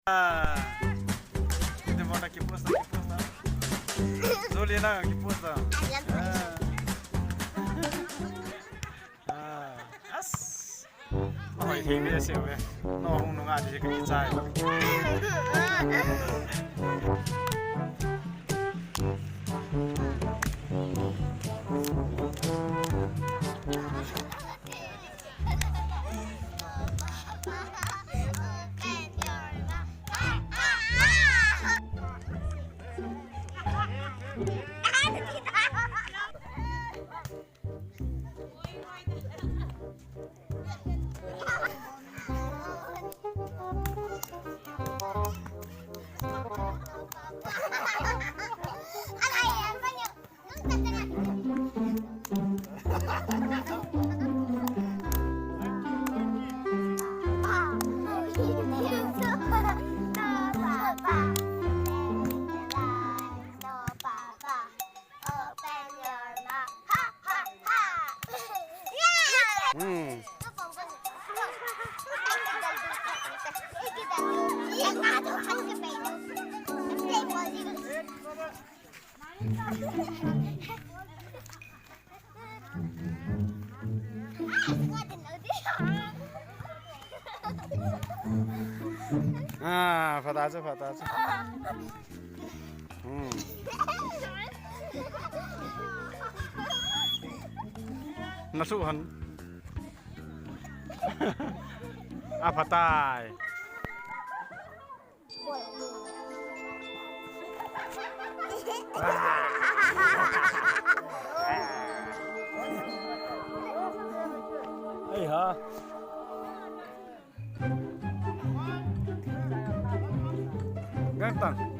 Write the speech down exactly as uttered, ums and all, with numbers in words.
Ah. Devon na kipost na, kipost na. Zolina kipost na. Ah. Ah. As. Oi, hi ve se ve. No hung nunga di ka kichai. Hmm. Ah, pha ta chu, pha ta chu. Hmm. Na su han. A pha tai. Ei ha. Gang tang.